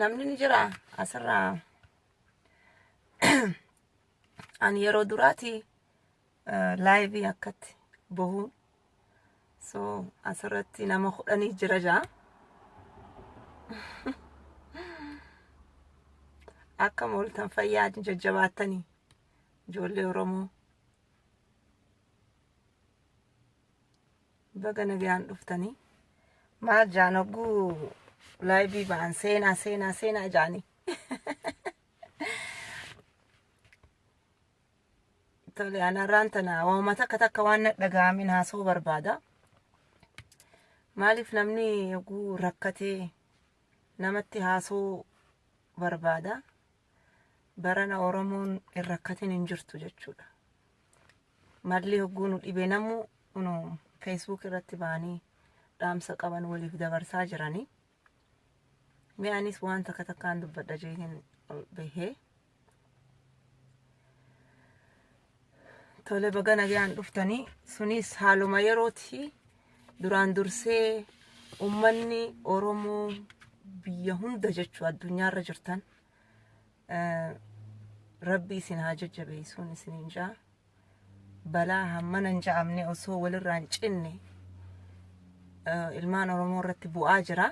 Namni ni jira asirraa. Ani yeroo duraati laayivii akkatti bohuun. So asirratti nama kudhanii jira jaa. Akkam ooltan fayyaa jajjabaattanii ijoollee Oromoo. Baga nagayaan dhuftanii. Maal jaan hogguu laayivii ba'an seenaa seenaa seenaa jaanii. Tole anarraan tana waanuma takka takka waan na dhaga'amin haasa'uu barbaada. Maaliif namni yogguu rakkatee namatti haasa'uu barbaada. Barana Oromoon hin rakkatin hin jirtu jechuudha. Malli hogguu nu dhibe namuu kunoo Facebook irratti ba'anii dhaamsa qaban waliif dabarsaa jiranii. Mee anis waan takka takkaan dubbadha jeetiin ol bahee. Tole baga nagaan dhuftanii sunis haaluma yerooti duraan dursee ummanni Oromoo biyya hunda jechuu addunyaarra jirtan rabbi isin haa jajjabeessuun isiniin jaa balaa hammana hin ja'amne osoo walirraa hin cinne ilmaan Oromoo irratti bu'aa jira.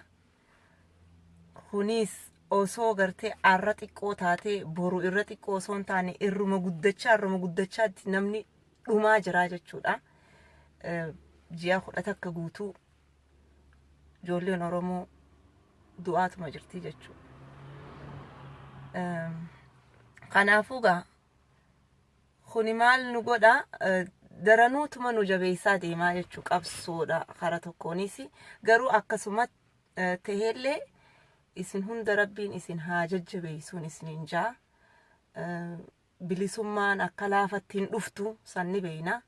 Kunis osoo gartee arra xiqqoo taatee boru irra xiqqoo osoo hin taane irruma guddachaa irruma guddachaatti namni dhumaa jira jechuudha. Ji'a 11 guutuu ijoolleen Oromoo du'aatuma jirti jechuudha. Kanaafuu gaa kuni maal nu godha daranuutuma nu jabeessaa deemaa jechuu qabsoodha kara tokkoonis garuu akkasuma taheellee isin hunda rabbiin isin haa jajjabeessuun isiniin jaa bilisummaan akka laafatti hin dhuftu san ni beeyna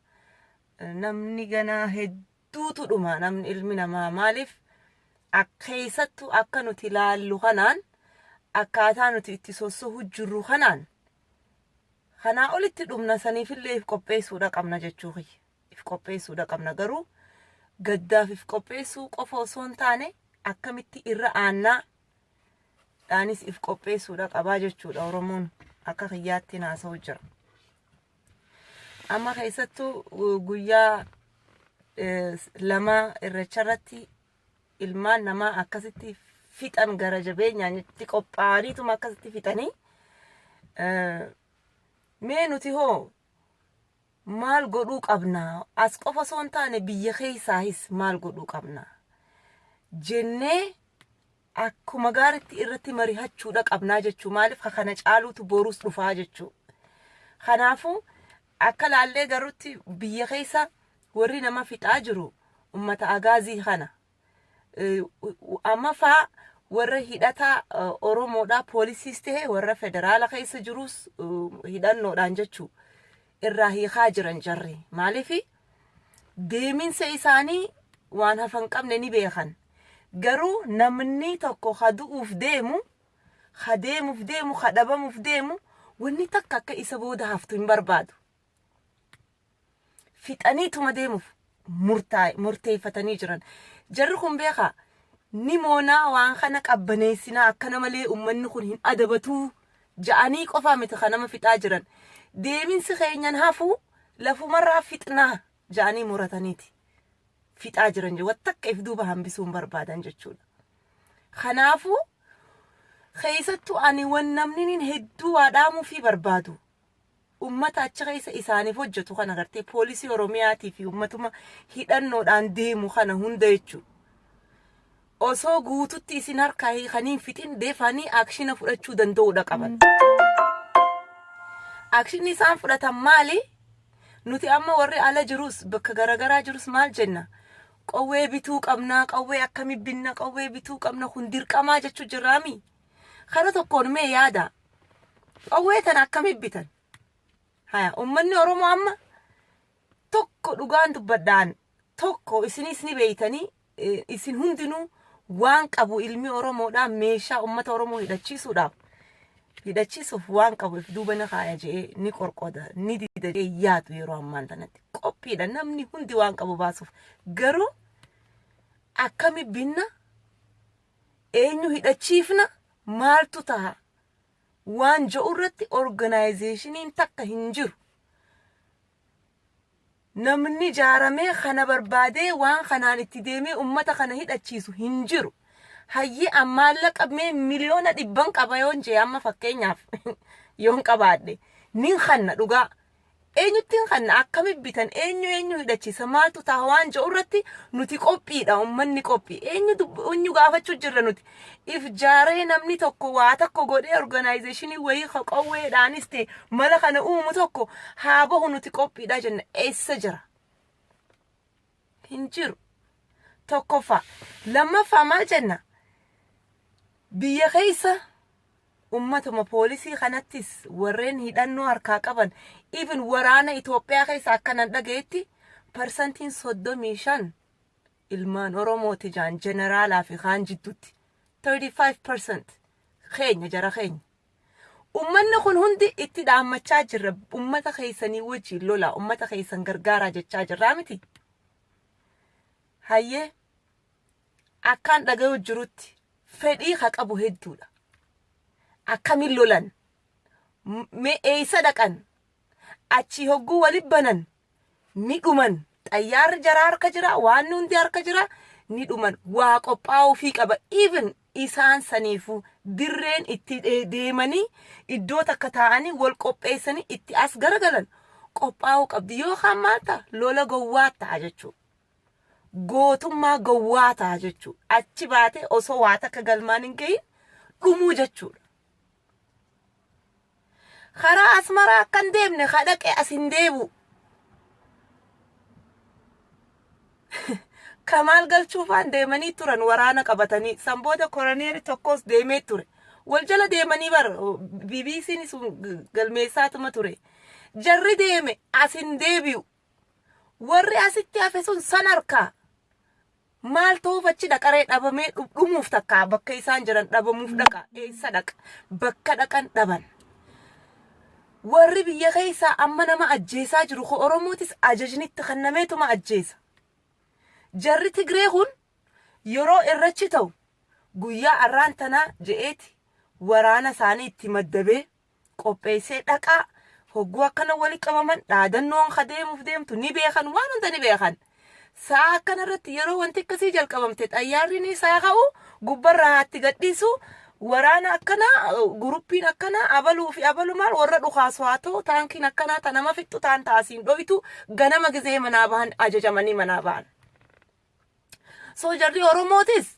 namni ganaa hedduutu dhuma namni ilmi namaa maaliif keessattuu akka nuti laallu kanaan akkaataa nuti itti sossohu jirru kanaan kanaa olitti dhumna saniifillee if qopheessuudha qabna jechuu kiyya. If qopheessuudha qabna garuu gaddaaf if qopheessuu qofa osoo hin taane akkamitti irra aannaa dhaanis if qopheessuudha qabaa jechuudha Oromoon akka kiyyaatti haasa'u jira. Amma keessattuu guyyaa lama irreecha irratti ilmaan namaa akkasitti fixan gara jabeenyaan itti qophaa'aniituma akkasitti fixanii mee nuti hoo maal godhuu qabna as qofa osoo hin taane biyya keessaahis maal godhuu qabna jennee akkuma gaaritti irratti marihachuudha qabnaa jechuu maaliif kana caaluutu boruus dhufaa jechuu kanaafuu akka laallee garutti biyya keessa warri nama fixaa jiru ummata agaazii kana. Amma faa warra hidhataa Oromoodhaa poolisiis ta'e warra federaala keessa jirus hidhannoodhaan jechuu irraa hiikaa jiran jarri. Maaliif deeminsa isaanii waan hafan qabne ni beekan. Garuu namni tokko ka du'uuf deemu, ka deemuuf deemu, ka dhabamuuf deemu wanni takka akka isa booda haftu hin barbaadu. Fixaniituma deemuuf murteeffatanii jiran. Jarri kun beekaa ni moonaa waan kana qabbaneessinaa akkana malee uummanni kun hin adabatuu ja'anii qofaa miti kan nama fixaa jiran. Deeminsi keenyan hafuu lafumarraa fixnaa ja'anii murataniiti. Fixaa jiran wattakka if duuba hambisuu hin barbaadan jechuudha. Kanaafuu keessattuu ani wan namni hedduu waa dhaamuufii barbaadu. Ummata achi keessa isaaniif hojjetu kana gartee poolisii Oromiyaatii fi ummatuma hidhannoodhaan deemu kana hunda jechuudha. Osoo guututti isin harkaa hiikanii hin fixin deefanii akshina fudhachuu danda'uudha qaban. Akshinni isaan fudhatan maali? Nuti amma warri ala jirus bakka garaagaraa jirus maal jenna? Qawwee bituu qabna, qawwee akkami binna, qawwee bituu qabna kun dirqamaa jechuu jirraami. Kara tokkoon mee yaada. Qawwee tana akkami bitan? Haya, uummanni Oromoo amma tokko dhugaan dubbadhaan tokko isinis ni beeytanii isin hundinuu waan qabu ilmi Oromoodhaa meeshaa uummata Oromoo hidhachiisuudhaaf hidhachiisuuf waan qabu if duuba ni kaaya je'ee ni qorqoda ni dida je'ee yaadu yeroo ammaan tanatti qophiidha namni hundi waan qabu baasuuf garuu akkami binna eenyu hidhachiifna Maaltu taha waan jedhu irratti organizationiin takka hin jiru. Namni jaaramee kana barbaadee waan kanaan itti deemee ummata kana hidhachiisu hin jiru. Hayyee, ammaallaqa mee 100,000,000 qaba yoon jee, amma fakkeenyaaf yoon qabaadhe, nin kanna dhugaa. Eenyutti hin kanna? Akkami bitan? Eenyu eenyu hidhachiisa? Maaltu ta'a waan jedhu irratti nuti qophiidha. Ummanni qophii eenyu eenyu gaafachuu jirra nuti. If jaaree namni tokko waa tokko godhee organizationii wayii qawweedhaanis ta'e mala kana uumu tokko haa bahu, nuti qophiidha jenna. Eessa jira? Hin jiru. Tokkoffaa. Lammaffaa maal jenna? Biyya keessa ummatuma poolisii kanattis warreen hidhannoo harkaa qaban, even waraana Itoophiyaa keessa akkanan dhagayetti 35% ilmaan Oromooti jaan, jeneraalaa fi kaan jidduutti 35% keenya, jara keenya. Ummanni kun hundi itti dhaammachaa jirra, ummata keessanii wajjin lola, ummata keessan gargaaraa jechaa jirraa miti. Hayyee, akkaan dhagayu jirutti fedhii ka qabu hedduudha. Akkamin lolan? Mee eessa dhaqan? Achii hogguu walit banan ni dhuman. Xayyaarri jaraa harka jira, waan hundi harka jira, ni dhuman. Waa qophaa'uufii qaba. Even isaan saniifuu dirreen itti deemanii iddoo takka taa'anii wal qopheessanii itti as garagalan qophaa'uu qabdi. Yookaan maal ta'a? Lola gowwaa ta'a jechuudha. Gootummaa gowwaa ta'a jechuudha. Achi baatee osoo waa takka galmaan hin gahin dhumuu jechuudha. Karaa Asmaraa akka hin deemne ka dhaqe as hin deebi'u. Kamaal galchuufaan deemanii turan waraana qabatanii. San booda koroneeri tokkos deemee ture. Wal jala deemanii bar BBC'n sun galmeessaatuma ture. Jarri deeme as hin deebi'u. Warri asitti hafe sun san harkaa. Maal ta'uuf achi dhaqaree? Dhabamee dhumuuf takka bakka isaan jiran dhabamuuf dhaqa. Eessa dhaqa? Bakka dhaqan dhaban. Warri biyya keessaa amma nama ajjeesaa jiru ko Oromootis ajajnitti kennameetuma ajjeesa. Jarri Tigree kun yeroo irrachi ta'u guyyaa arraan tanaa je'eeti waraana isaanii itti maddabee qopheessee dhaqaa. Hogguu akkana wali qabaman dhaadannoon ka deemuuf deemtu ni beekan, waan hunda ni beekan. Sa'a akkana irratti yeroo wanti akkasii jalqabamte xayyaarri ni isaa ka'u, gubbarraa haatti gadhiisu, waraana akkanaa, guruppiin akkanaa, abaluu fi abalu maal warra dhukaasu haa ta'u, taankiin akkanaa ta nama fixxu taan taasiin dhoytu ganama gizee manaa bahan ajajamanii manaa bahan. So jarri Oromootis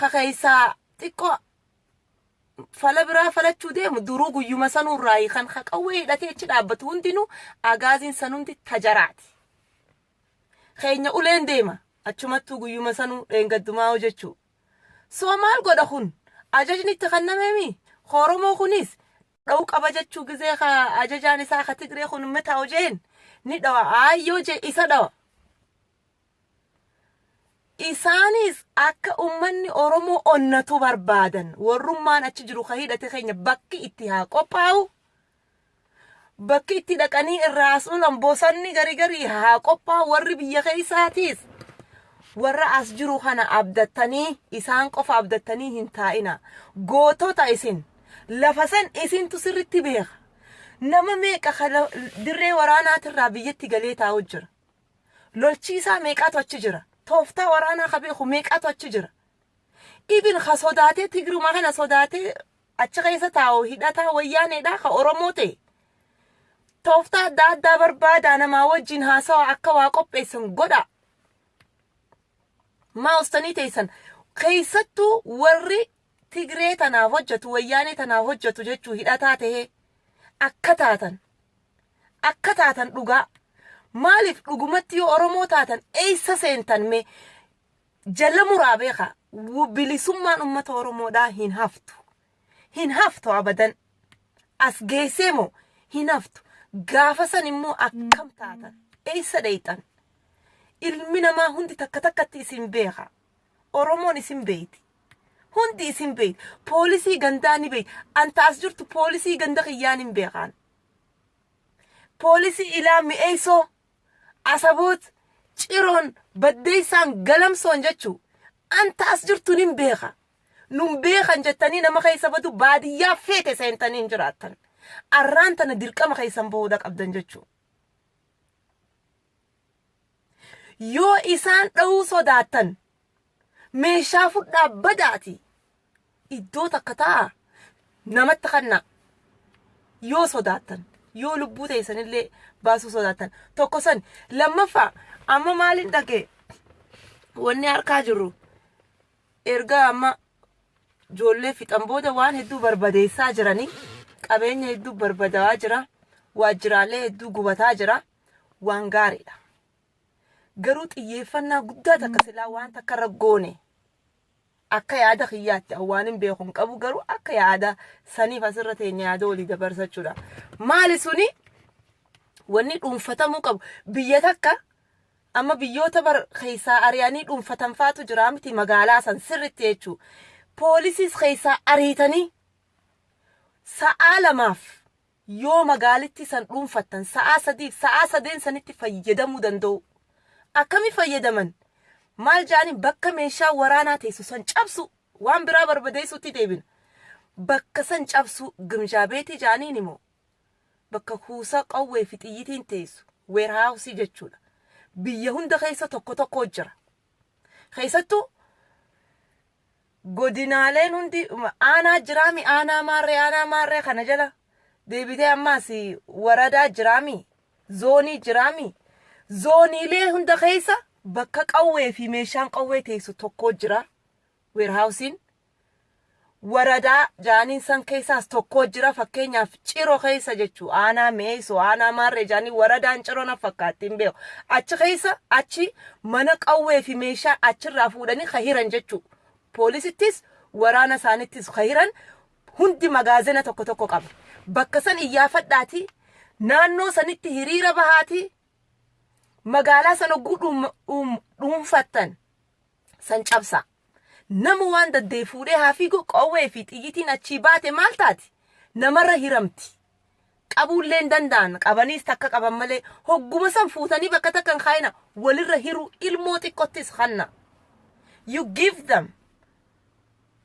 kakeessaa xiqqoo fala biraa falachuu deemu duruu guyyuma sanuurraa kan qawwee hidhatee achi dhaabbatu hundinuu agaaziin san hundi tajaraati. Keenya uleen deema achumattuu guyyuma sanuu dheengaddumaa hojjechuu. So maal godha kun? Ajajni itti kennameemi. Oromoo kunis dha'uu qaba jechuu gizee ka ajajaan isaa ka Tigree kun mataa hojeen ni dhawa, aayyoo jee isa dhawa. Isaanis akka ummanni Oromoo onnatu barbaadan. Warrummaan achi jiru ka hidhate keenya bakki itti haa qophaa'u. Bakki itti dhaqanii irraa as oolan bosonni garii garii haa qophaa'u. Warri biyya keessaatiis warra as jiru kana abdattanii, isaan qofa abdattanii hin taa'ina. Gootota isin lafa san isintu sirritti beeka. Nama meeqa dirree waraanaatirraa biyyatti galee taa'u jira? Lolchiisaa meeqaatu achi jira? Tooftaa waraanaa ka beeku meeqaatu achi jira? Ibin ka sodaatee, Tigruma kana sodaatee achi keessa taa'u, hidhataa wayyaaneedha ka Oromoo ta'e. Tooftaa adda addaa barbaadaa, namaa wajjin haasawa, akka waa qopheessan godha. Maa ustanii teessan? Keessattuu warri Tigree tanaaf hojjetu, wayyaanee tanaaf hojjetu jechuu, hidhataa tahee akka taatan, akka taatan dhugaa. Maaliif dhugumatti yoo Oromoo taatan eessa seentan? Mee jala muraa beekaa, bilisummaan uummata Oromoodhaa hin haftu. Hin haftu abadan. As geessee moo hin haftu. Gaafa san immoo akkam taatan? Eessa dheeyxan? Ilmi namaa hundi takka takkatti isin beeka. Oromoon isin beeyti. Hundi isin beeyti. Poolisii gandaa ni beeyti. Anta as jirtu poolisii ganda kiyyaan hin beekaan. Poolisii ilaa Mi'eessoo, Asaboot, Ciroon, Baddeessaan, Galamsoon jechuu. Anta as jirtu nin beeka. Nun beekan jettanii nama keessa badu, baadiyyaa feete seentanii hin jiraattan. Arraan tana dirqama keessan bahuudha qabdan jechuudha. Yoo isaan dha'uu sodaattan, meeshaa fudhaa badaati. Iddoo takka taa'a, namatti kannaa. Yoo sodaattan, yoo lubbuu teessanillee baasuu sodaattan. Tokko san. Lammaffaa, amma maaliin dhagee wanni harkaa jirru, erga amma ijoollee fixan booda waan hedduu barbadeessaa jiranii, qabeenya hedduu barbadaa'aa jira, waajjiraalee hedduu gubataa jira, waan gaariidha. Garuu xiyyeeffannaa guddaa takka silaa waan takka irra goone, akka yaada kiyyaatti, waan hin beeku hin qabu, garuu akka yaada saniif asirra teenya yaada walii dabarsachuudha. Maali suni? Wanni dhuunfatamuu qabu biyya takka amma biyyoota bar keessaa ari'anii dhuunfatan faatu jira miti, magaalaa san sirritti jechuu. Poolisiis keessaa ariitanii sa'aa 2f yoo magaalitti san dhuunfattan, sa'aa 3f, sa'aa sadeen sanitti fayyadamuu danda'u. Akkami fayyadaman? Maal jaaniin, bakka meeshaa waraanaa teessu san cabsu, waan biraa barbadeessuutti deebina. Bakka san cabsu, gimjaa beetii jaaniin immoo bakka kuusaa qawwee fi xiyyitiin teessu, warehouse jechuudha. Biyya hunda keessa tokko tokko jira. Keessattuu godinaaleen hundi aanaa jiraami, aanaa maarree, aanaa maarree kana jala deebitee ammaas waradaa jiraami, zoonii jiraami. Zooniilee hunda keessa bakka qawwee fi meeshaan qawwee teessu tokko jira. Warehouseiin waradaa jaaniin san keessaas tokko jira. Fakkeenyaaf Ciro keessa jechuu, aanaa Meesoo, aanaa maarree jaanii, waradaan Ciro na fakkaatti, hin beeku, achi keessa achi mana qawwee fi meeshaa achirraa fuudhanii kahiran jechuu. Poolisittis waraana isaanittis kahiran hundi magaazina tokko tokko qaba. Bakka san iyyaafadhaati, naannoo sanitti hiriira bahaati, magaalaa san hogguu dhuunfattan san cabsaa. Nama waan daddee fuudhee haa fiigu. Qawwee fi xiyyitiin achii baate maal taati? Namarra hiramti. Qabuullee hin danda'an, qabaniis takka qaban malee. Hogguma san fuutanii bakka takka hin kaayina, walirra hiruu, ilmoo xiqqottis kanna. You give them.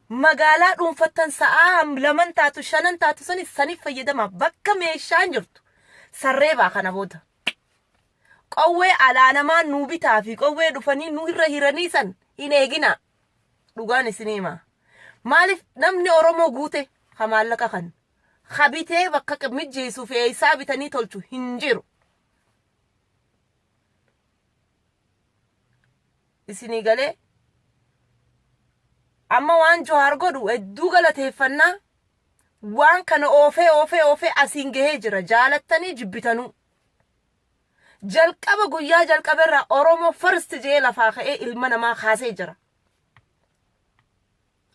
Magaalaa dhuunfattan sa'aa laman taatu, shanan taatu sanis saniif fayyadama. Bakka meeshaan jirtu sarree baa kana booda. Qawwee alaa namaa nuu bitaa fi qawwee dhufanii nu irra hiranii san hin eegina. Dhugaan isinii hima. Maaliif namni Oromoo guute ha maallaqa kan ha bitee bakka mijjeessuu fi eessaa bitanii tolchu hin jiru. Isinii galee? Amma waan Johaar godhu hedduu galateeffannaa, waan kana oofee oofee oofee asiin gahee jira, jaalattanii jibbitanuu. Jalqaba guyyaa jalqaba irraa Oromoo first jee lafaa ka'ee ilma namaa kaasee jira.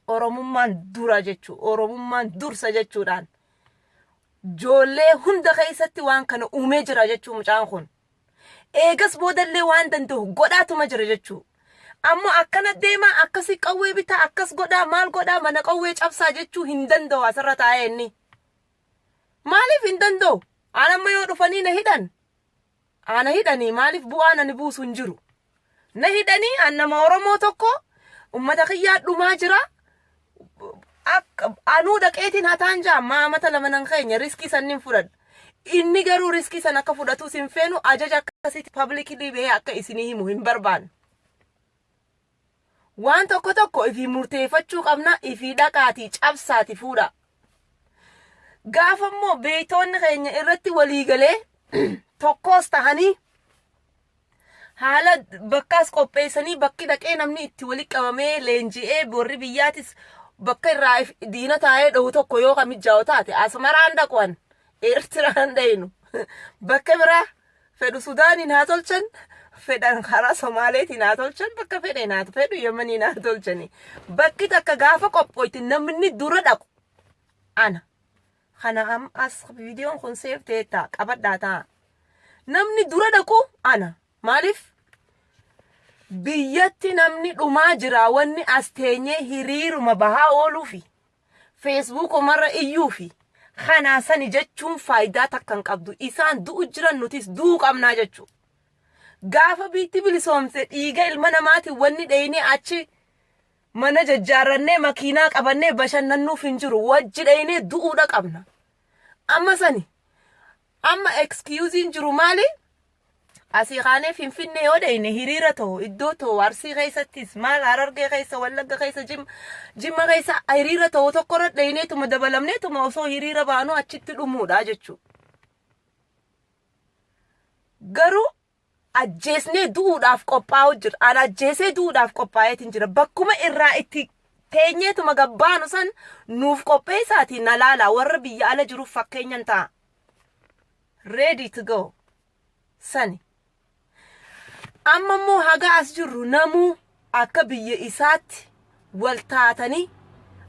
Oromummaan dura jechuu, Oromummaan dursa jechuudhaan joollee hunda keessatti waan kana uumee jira jechuu mucaan kun. Eegas boodallee waan danda'u godhaatuma jira jechuu. Ammoo akkana deemaa, akkasii qawwee bitaa, akkas godhaa, maal godhaa, mana qawwee cabsaa jechuu hin danda'u asirra taa'ee inni. Maaliif hin danda'u? Aan amma yoo dhufanii na hidhan, ana hidhanii maaliif bu'aan ani buusu hin jiru. Na hidhanii, an nama Oromoo tokko, ummata kiyyaa dhumaa jira. Akka anuu dhaqeetiin hataan jaa ammaa amata 2 nan keenya risk sannin fudhadha. Inni garuu risk san akka fudhatus hin feenu, ajaja akkasitti publicly bahee akka isinii himu hin barbaannu. Waan tokko tokko ifii murteeffachuu qabna, ifii dhaqaatii cabsaati fuudha. Gaafa immoo beektoonni keenya irratti walii galee tokkos tahanii haala bakkaas qopheessanii, bakki dhaqee namni itti wali qabamee leenji'ee, warri biyyaatis bakka irraa diina taa'ee dhahu tokko yoo ka mijaa'u taate, Asmaraan dhaquwan, Eertiraan dhayinu, bakka biraa fedhu Sudaaniin haa tolchan, fedhan karaa Somaaleetiin haa tolchan, bakka fedheen haa fedhu Yemeniin haa tolchani, bakki takka gaafa qophooyte namni dura dhaqu ana. Kana am as viidiyoon kun save ta'ee ta'a, qabadhaa ta'a. Namni dura dhaqu ana. Maaliif? Biyyatti namni dhumaa jira, wanni as teenyee hiriiruma bahaa ooluufi Facebookumarra iyyuufi kanaa sani jechuun faayidaa takka hin qabdu. Isaan du'u jiran, nutis du'uu qabnaa jechuu. Gaafa biitti bilisoomte dhiiga ilma namaatiin wanni dheeyinee achi Mana jajjaarrannee makiinaa qabannee bashannannuuf hin jiru. Wajji dhaynee du'uudha qabna. Amma sani. Amma excuseiin jiru maali? Asii kaanee Finfinnee yoo dhayne, hiriira ta'u iddoo ta'u, Arsii keessattis maal, Harargee keessa, Wallagga keessa, Jimma keessa hiriira ta'u tokko irra dhayneetuma dabalamneetuma osoo hiriira baanuu achitti dhumuudha jechuudha. Garuu ajjeesnee du'uudhaaf qophaa'u jira. An ajjeesee du'uudhaaf qophaa'eetiin jira. Bakkuma irraa itti teenyeetuma gabbaanu san nuuf qopheessaatii na laala, warra biyya ala jiruuf fakkeenyan ta'a. Ready to go. Sani. Amma immoo haga as jirru namuu akka biyya isaatti wal taatanii,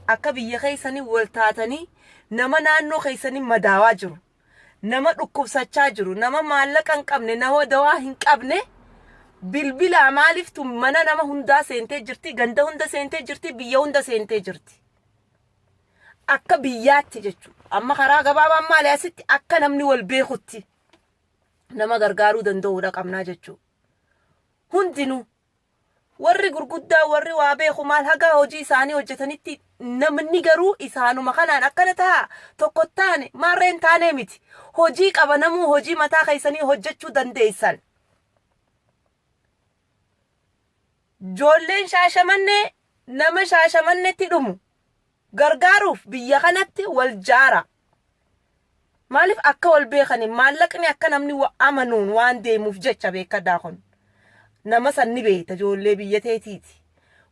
akka biyya keessanii wal taatanii, nama naannoo keessanii madaawaa jiru, nama dhukkubsachaa jiru, nama maallaqa hin qabne, nama dawaa hin qabne bilbilaa. Maaliif tun mana nama hundaa seentee jirti, ganda hunda seentee jirti, biyya hunda seentee jirti. Akka biyyaatti jechuudha. Amma karaa gabaabaan maali, asitti akka namni wal beekutti nama gargaaruu danda'uudha qabnaa jechuudha. Hundinuu warri gurguddaa, warri waa beeku maal, haga hojii isaanii hojjetanitti, namni garuu isaanuma kanaan akkana ta'a tokko taane maarreen taanee miti. Hojii qaba namuu, hojii mataa keessanii hojjechuu dandeessan. Ijoolleen Shaashamannee nama Shaashamannetti dhumu gargaaruuf biyya kanatti wal jaara. Maaliif akka wal beekanii maallaqni akka namni amanuun waan deemuuf jecha beekadhaa, kun. Nama san ni beekta, ijoollee biyya teetiiti.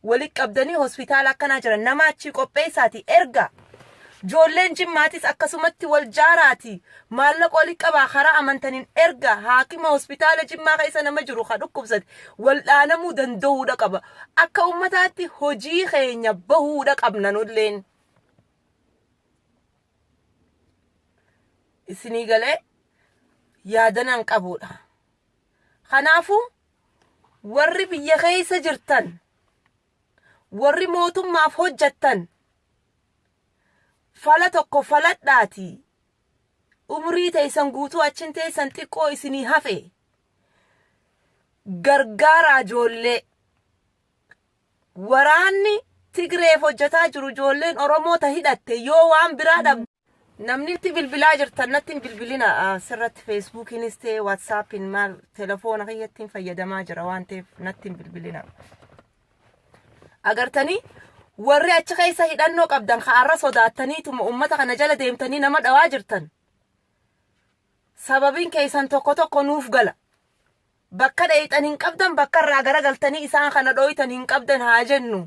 Walitti qabdanii hospitaala akkanaa jiran nama achii qopheessaati erga. Ijoolleen Jimmaatis akkasumatti wal jaaraati. Maallaqa walitti qabaa, karaa amantaniin erga. Haakima hospitaala Jimmaa keessa nama jiru ka dhukkubsate wal dhaanamuu danda'uudha qaba. Akka ummataatti hojii keenya bahuudha qabna nulleen. Isinii galee yaadanan qabuudha. Kanaafuu warri biyya keessa jirtan, warri mootummaaf hojjettan, fala tokko faladhaati. Umrii teessan guutuu achin teessan xiqqoo isinii hafe. Gargaaraa ijoollee. Waraanni Tigreef hojjetaa jiru, ijoolleen Oromoo ta hidhatte yoo waan biraa dhabde. Namni itti bilbilaa jirtan natti hin bilbilina, sirratti Facebookiinis ta'e WhatsAppiin maal, telefoona kiyyattiin fayyadamaa jira waan ta'eef natti hin bilbilina. Agartanii, warri achi keessa hidhannoo qabdan ka'arra sodaattaniituma uummata kana jala deemtanii nama dhawaa jirtan. Sababiin keessan tokko tokko nuuf gala. Bakka dheeyxan hin qabdan, bakka irraa garagaltanii isaan kana dhooytan hin qabdan haa jennu.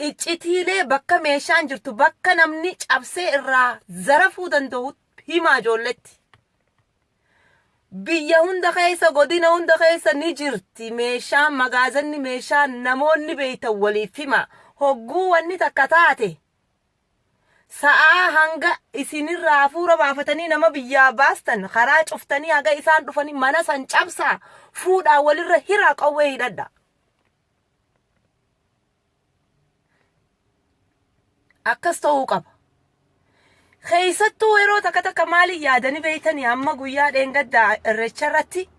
Iccitiilee bakka meeshaan jirtu, bakka namni cabsee irraa zarafuu danda'u himaa ijoolletti. Biyya hunda keessa, godina hunda keessa ni jirti meeshaan, magaazanni meeshaan namoonni beeytan waliif hima. Hogguu wanni takka taate sa'aa hanga isinirraa hafuura baafatanii nama biyyaa baastan karaa cuftanii, haga isaan dhufanii mana san cabsaa, fuudhaa, walirra hiraa, qawwee hidhadha. Akkas ta'uu qaba. Keessattuu yeroo takka takka maaliin yaadanii beeytanii, amma guyyaa dheengaddaa Irreecha irratti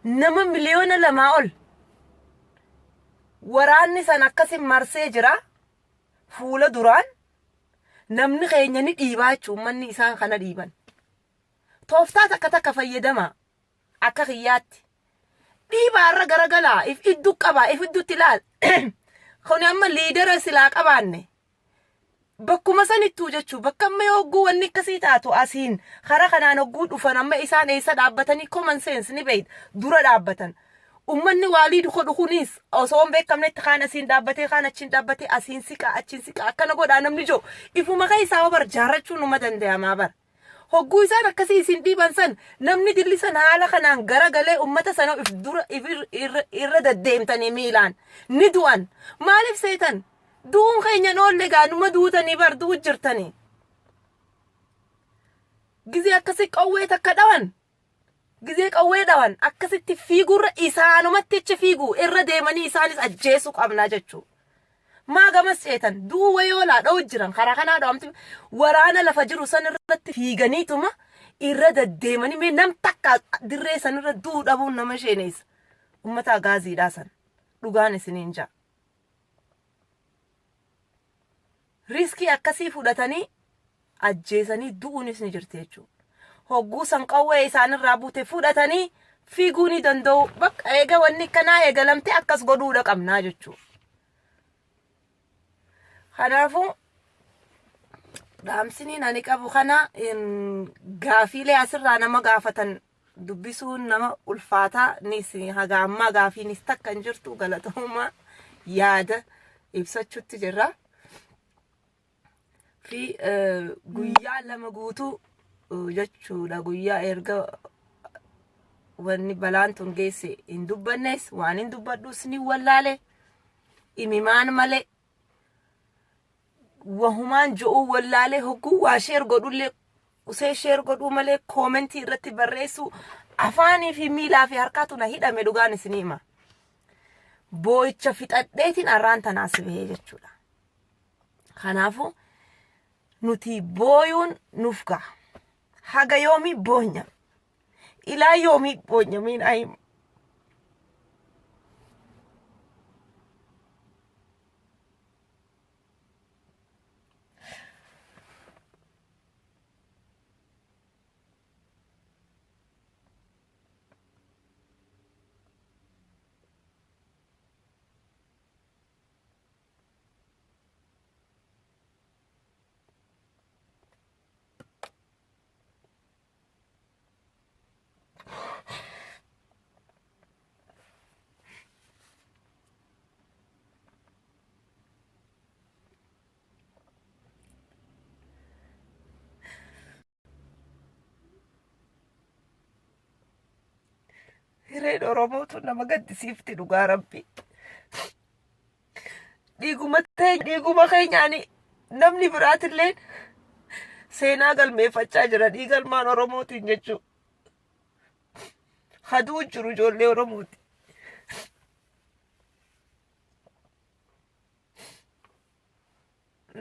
nama 2 miliyoona ol waraanni san akkasin marsee jira. Fuula duraan namni keenya ni dhiibaa jechuun uummanni isaan kana dhiiban. Tooftaa takka takka fayyadamaa akka kiyyaatti. Dhiibaa irra garagalaa, if iddu qabaa, if iddutti ilaal. Kuni amma leader silaa qabaanne. Bakkuma sanittuu jechuu, bakka amma yoo hogguu wanni akkasii taatu asiin karaa kanaan hogguu dhufan, amma isaan eessa dhaabbatanii, common sense ni beeyta, dura dhaabbatan. Ummanni waalii godhu kunis osoo hin beekamnetti kaan asiin dhaabbatee, kaan achiin dhaabbatee, asiin siqaa, achiin siqaa, akkana godhaa namni jiru ifuma keessaa bar jaarrachuun numa danda'amaa bara. Hogguu isaan akkasii isin dhiiban san namni dillisan haala kanaan garagalee ummata sana if dura if irra deddeemtanii miilaan ni du'an. Maaliif seetan? Du'uun keenya oolle gaa, numa duutanii bar, du'u jirtanii. Gizee akkasii qawwee takka dhawan, gizee qawwee dhawan akkasitti fiigurra isaanumatti achi fiigu irra deemanii isaanis ajjeesuu qabnaa jechuudha. Maa gamas ceetan? Du'uu wayoolaa dha'u jiran, karaa kanaa dha'amti, waraana lafa jiru san irratti fiiganiituma irra deddeemanii mee nam takka dirree san irra du'uu dhabuun nama sheeneessa. Uummata agaaziidhaa san dhugaan isiniin ja'a. Riiskii akkasii fudhatanii ajjeesanii du'uunis ni jirti jechuudha. Hogguu san qawwee isaanirraa buute fudhatanii fiiguu ni danda'u. Bakka eega wanni kanaa eegalamte akkas godhuudha qabnaa jechuudha. Kanaafuu dhaamsiniin ani qabu kana gaafiilee asirraa nama gaafatan dubbisuun nama ulfaataa nis haga ammaa gaafiinis takka hin jirtu galatoomaa yaada ibsachuutti jirra. Fi guyyaa 2 guutuu jechuudha guyyaa erga wanni balaan tun geesse hin dubbannes waan hin dubbadhus ni wallaale imimaan malee wahumaan jo'uu wallaalee hogguu waa sheer godhullee usee sheer godhuu malee koomentii irratti barreessuu afaanii fi miilaa fi harkaatu na hidhame dhugaan isinii hima. Boo'icha fixadheetiin arraan tanaas bahee jechuudha. Kanaafuu nuti booyuun nuuf gaha. Haga yoomii boonya? Ilaa yoomii boonya miin ayima. Hireen Oromootu nama gaddisiifti dhugaa rabbi. Dhiiguma ta'e dhiiguma keenyaan namni biraatillee seenaa galmeeffachaa jira dhiiga ilmaan Oromootiin jechuudha. Haduu jiru ijoollee Oromooti.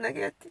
Nagaatti.